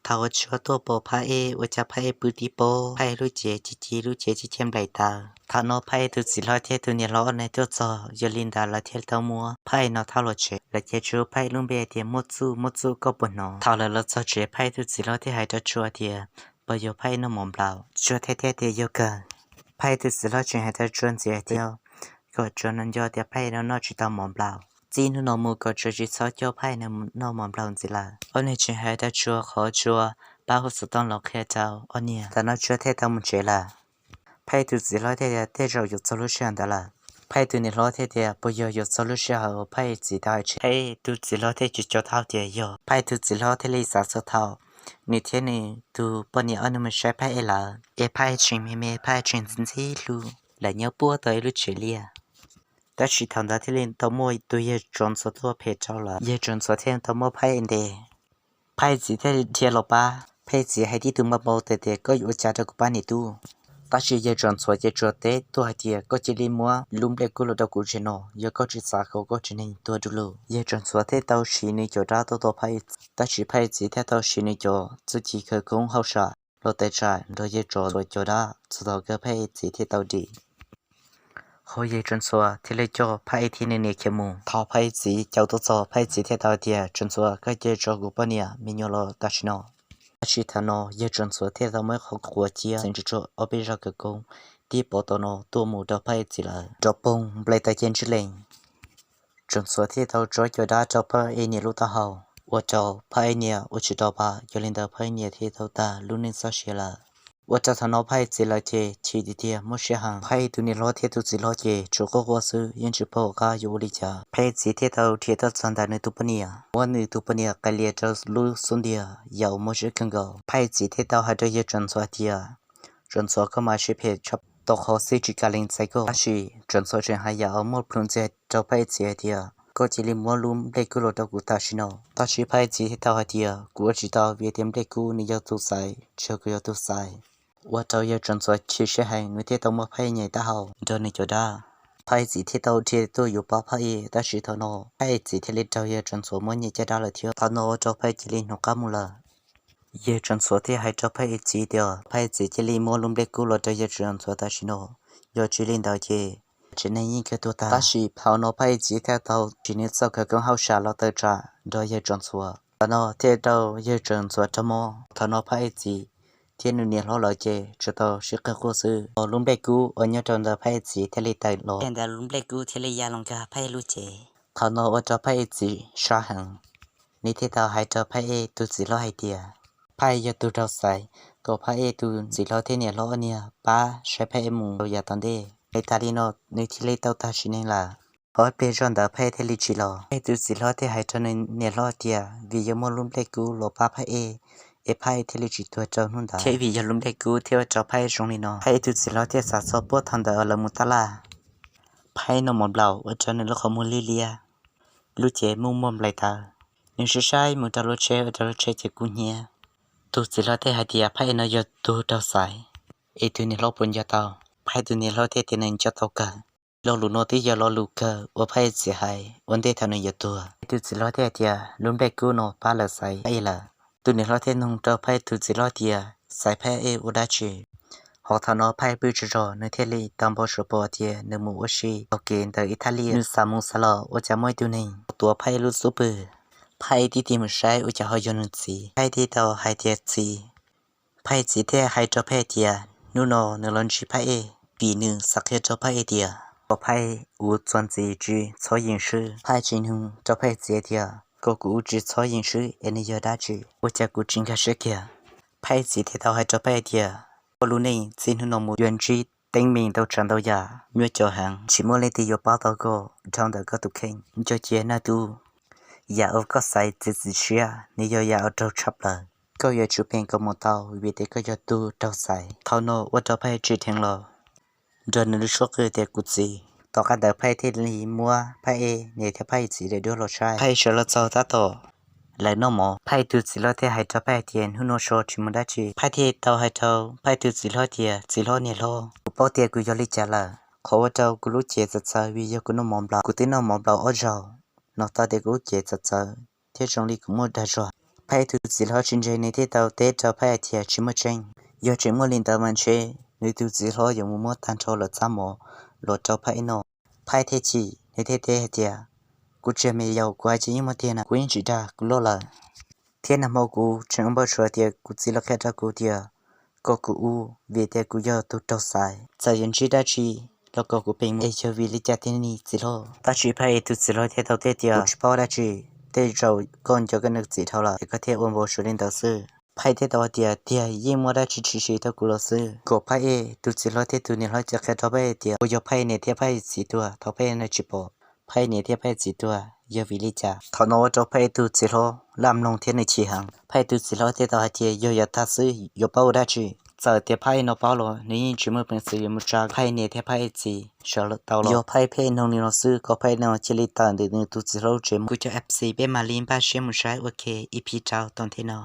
Thaum uas Tsua tuaj pom Phaj Ej ua cas Phaj Ej pw tib pob, Phaj Ej lub cev ci ci, lub cev ci ci nplaim tawv. Thaum no Phaj Ej tus txiv hlob thiab tus niam hlob ob neeg tuaj txog, yog li ntawd lawv thiaj tau muab Phaj Ej no thauj los tsev. Lawv thiaj tsuas Phaj Ej lub npe tias Muaj Txuj. Muaj Txuj, koj puas hnov? Thaum lawv los txog tsev, Phaj Ej tus txiv hlob thiaj hais rau Tsua tias, Puas yog Phaj Ej noj mov nplaum? Tsua thiaj teb tias, Yog kawg. Phaj Ej tus txiv hlob tseem hais rau Tsua ntxiv tias, Kom Tsua nco tias Phaj Ej no noj tsis tau mov nplaum. Txij hnub no mus kom Tsua tsis txhob coj Phaj Ej noj mov nplaum ntxiv lawm. Ob neeg tseem hais rau Tsua qhov Tsua pab hu xov tooj los qhia rau ob niag. Thaum no Tsua thiaj tau mus tsev lawm. Phaj Ej tus txiv hlob thiaj tias, Tej zaum yuav txog lub sij hawm ntawd lawm. Phaj Ej tus niam hlob thiaj tias, Puas yog yuav txog lub sij hawm uas Phaj Ej txiv tau hais tseg? Phaj Ej tus txiv hlob thiaj tsis tso taub tias yog. Phaj Ej tus txiv hlob thiaj li xav txog thaum nws thiab nws tus poj niam ob neeg mus saib Phaj Ej lawm, es Phaj Ej tseem me me, Phaj Ej tseem ntxim hlub, lawv nyob puag tau ib lub tsev liaj. Tab sis thaum ntawd thiaj li tau muaj tus yawg Tsuas Ntxhuav tuaj phem rau lawm, yawg Tsuas Ntxhuav thiaj tau muab Phaj Ej ntes. Phaj Ej txiv thiaj li dhia los pab. Phaj Ej txiv hais tib tug npau npau taws tias, Koj yuav ua cas rau kuv pab niam tub? Tab sis yawg Tsuas Ntxhuav ces tsuas teb tuaj hais tias, Koj cia li muab lub nplej kub los rau kuv tsev no, yog koj tsis xav kom koj tsev neeg tuag du lug. Yawg Tsuas Ntxhuav thiaj tau siv nws cov dab tuaj tua Phaj Ej txiv, tab sis Phaj Ej txiv thiaj tau siv nws cov txuj ci khawv koob hauj sam los tawm tsam nrog yawg Tsuas Ntxhuav cov dab, txog thaum kawg Phaj Ej txiv thiaj tau dim. Hos yawg Tsuas Ntxhuav thiaj li coj Phaj Ej thiab nws niam khiav mus. Thaum Phaj Ej txiv caum tuaj txog, Phaj Ej txiv thiaj tau hais tias, Tsuas Ntxhuav, koj cia li tso kuv poj niam me nyuam los tam sim no. Tab sis thaum no yawg Tsuas Ntxhuav thiaj tau muab qhov quav ciab xeev tsuag tsuag ob peb zaug khawv koob tib pov tau no tuaj mus rau Phaj Ej txiv lawm, nrov poog nplaim tawv cia ntswj lees. Tsuas Ntxhuav thiaj tau tso cov dab rau Phaj Ej niam lub taub hau, ua rau Phaj Ej niam ua tsis tau pa, yog li ntawd Phaj Ej niam thiaj tau tag lub neej txoj sia lawm. Ua rau thaum no Phaj Ej txiv lawv ces chim tiag tiag mob siab heev. Phaj Ej tus niam hlob thiab tus txiv hlob ces tsuas quaj quaj xwb, yeej tsis paub qab yuav ua li cas. Phaj Ej txiv thiaj tau dhia tuaj txog ntawm nws tus poj niam, muab nws tus poj niam qais lias rau lub xub ntiag, yam uas mob siab kawg nkaus. Phaj Ej txiv thiaj tau hais rau yawg Tsuas Ntxhuav tias, Tsuas Ntxhuav, koj mas siab phem tshaj tau qhov xwb, tsis kam lees txais koj. Tab sis Tsuas Ntxhuav tseem hais yam uas muaj plhus ntxiag rau Phaj Ej txiv hais tias, Koj cia li muab lub nplej kub los rau kuv tam sim no. Tab sis Phaj Ej txiv thiaj tau hais tias, Kuv ua tsis tau, vim tias nplej kub nws yog tus xaiv, tsis yog kuv yog tus xaiv. Ua rau yawg Tsuas Ntxhuav chim siab heev, nws thiaj tau muab Phaj Ej nyem taub hau nrog nws cov dab. Phaj Ej txiv thiaj tau dhia tuaj yuav pab Phaj Ej, tab sis thaum no Phaj Ej txiv thiaj li raug yawg Tsuas Ntxhuav muab nyem caj dab lawm thiab. Thaum no ua rau Phaj Ej cia li hnov qab mus lawm. Yawg Tsuas Ntxhuav thiaj hais rau Phaj Ej txiv tias, Phaj Ej txiv, cia li muab lub nplej kub los rau yawg Tsuas Ntxhuav tam sim no, yog tsis li ntawd ces tsev neeg yeej kawg tuag tag. Tab sis thaum no Phaj Ej txiv thiaj tau siv nws txoj khawv koob hauj sam los tawm tsam nrog yawg Tsuas Ntxhuav. Thaum no thiaj rau yawg Tsuas Ntxhuav raug mob. Thaum no Phaj Ej txiv thiab nws niam hlob lawv ces tsuas tau sib qawg quaj xwb. Hos lub nplej kub uas nyob rau ntawm Phaj Ej txiv thiaj li tawm los, thiab ntawd lub nplej kub thiaj li ya los nkag Phaj Ej lub cev. Thaum no ua rau Phaj Ej txiv sab heev, nws thiaj tau hais rau Phaj Ej tus txiv hlob hais tias, Phaj Ej yog tus raug xaiv kom Phaj Ej tus txiv hlob thiab niam hlob ob niag pab saib Phaj Ej mus rau yav tom ntej. Es tas li no nws thiaj li tau tag sim neej lawm. Ob peb zaug ntawd Phaj Ej thiaj li tsis los. Phaj Ej tus txiv hlob thiaj hais rau nws niam hlob tias, Vim yog muaj lub nplej kub los pab Phaj Ej, es Phaj Ej thiaj li tsis tuag rau hnub ntawd, thiab vim yog lub nplej kub thiaj ua rau Phaj Ej zoo li no. Phaj Ej tus txiv hlob thiaj xav txog puag thaum ntawd lawv mus tab laj, Phaj Ej noj mov nplaum ua rau nws lub qhov muag liab liab, lub cev muaj muaj nplaim tawv. Nws saib saib mus rau lub tsheb, ua rau lub tsheb ces kub hnyiab. Tus txiv hlob thiaj hais tias, Phaj Ej no yog tus raug xaiv, es tus niam hlob puas nco tau? Phaj Ej tus niam hlob thiaj tias nws nco tau kawg. Lo lus no twb yog lo lus kawg uas Phaj Ej txiv hais ua ntej thaum nws yuav tuag. Phaj Ej tus txiv hlob thiaj hais tias, Lub nplej kub no pab lawv xaiv Phaj Ej lawm. Tus niam hlob thiaj nug rau Phaj Ej tus txiv hlob tias, Xaiv Phaj Ej ua dab tsi? Hos thaum no Phaj Ej pw tsaug zog, nws thiaj li tau npau suav pom tias nws mus ua si hauv kev ntawm ib thaj liaj. Nws xav mus xav los ua cas muaj ib tug neeg tuav Phaj Ej lub xub pwg. Phaj Ej tib tig mus saib ua cas ho yog nws txiv. Phaj Ej tib tau hais tias, Txiv. Phaj Ej txiv thiaj hais rau Phaj Ej tias hnub no nws los ntsib Phaj Ej vim nws xav qhia rau Phaj Ej tias kom Phaj Ej ua txuas ntxiv tsis txhob yeem swb. Phaj Ej tseem nug rau Phaj Ej txiv tias kom kuv ua tsis txhob yeem swb es nws yog dab tsi, ua cas kuv tsis nkag siab kiag. Phaj Ej txiv thiaj tau hais rau Phaj Ej tias koj lub neej txij hnub no mus yuav ntsib teeb meem ntau tsav ntau yam, nyuaj caum heev, tsis muaj leej twg yuav pab tau koj dhau ntawm koj tus kheej. Nco cia nab tub, yam uas koj xaiv txiav txim siab nws yog yam uas raug tshaj plaws. Koj yuav tsum peem kom mus tau vim tias koj yog tus raug xaiv. Thaum no ua rau Phaj Ej tsim dheev los nrog nws lub suab qw tias kuv txiv. Tom qab ntawd Phaj Ej thiaj li muab Phaj Ej niam thiab Phaj Ej txiv daim duab los saib. Phaj Ej sawv los txog tab tom lawv noj mov, Phaj Ej tus txiv hlob thiaj hais rau Phaj Ej tias hnub no so tsis mus dab tsi. Phaj Ej thiaj tau hais rau Phaj Ej tus txiv hlob tias txiv hlob niam hlob, kuv paub tias kuv yog li cas lawm. Qhov ua rau kuv lub cev txawv txawv vim yog kuv noj mov nplaum. Kuv twb noj mov nplaum ob zaug no tau tias kuv lub cev txawv txawv thiab zoo li kuv muaj dag zog. Phaj Ej tus txiv hlob tsis ntseeg, nws thiaj tau teb rau Phaj Ej tias tsis muaj tseeb. Yog tseem muaj li ntawd mas ntshe nws tus txiv hlob yuav mus muab tag nrho los txaj muag los rau Phaj Ej noj. Phaj Ej thiaj chim, nws thiaj teb hais tias, kuv tsis yog me yaus, kuv hais tias yeej muaj tiag na, kuv yeej tsis dag, kuv loj lawm. Thiab nag hmo kuv tseem ua npau suav tias kuv txiv los qhia rau kuv tias kom kuv ua, vim tias kuv yog tus raug xaiv. Txawm yuav ntsib dab tsi los kom kuv peem mus, es yog vim li cas thiab ne txiv hlob? Tab sis Phaj Ej tus txiv hlob thiaj tau teb tias, kuv tsis paub dab tsi, tej zaum koj nco koj niag txiv dhau lawm es koj thiaj ua npau suav li ntawd xwb. Phaj Ej thiaj tau hais tias, tiag, yeej muaj dab tsi tshwm sim rau kuv los xwb. Kom Phaj Ej tus txiv hlob thiab tus niam hlob cia li qhia rau Phaj Ej tias, uas yog Phaj Ej niam thiab Phaj Ej txiv tuag, thaum Phaj Ej no tsis pom Phaj Ej niam thiab Phaj Ej txiv tuag yog vim li cas. Thaum no ua rau Phaj Ej tus txiv hlob laj mloog thiab nws chim heev. Phaj Ej tus txiv hlob thiaj tau hais tias, yog yav tag xwb yuav paub ua dab tsi. Txawm tias Phaj Ej no paub los nws yeej tsis muaj peev xwm yuav mus tsa Phaj Ej niam thiab Phaj Ej txiv sawv tau los. Yog Phaj Ej pheej noog li no xwb, kom Phaj Ej no cia li tawm ntawm nws tus txiv hlob tsev mus. Kuv cov F C, peb mam li npaj siab mus saib ua ke E P rau tom ntej no.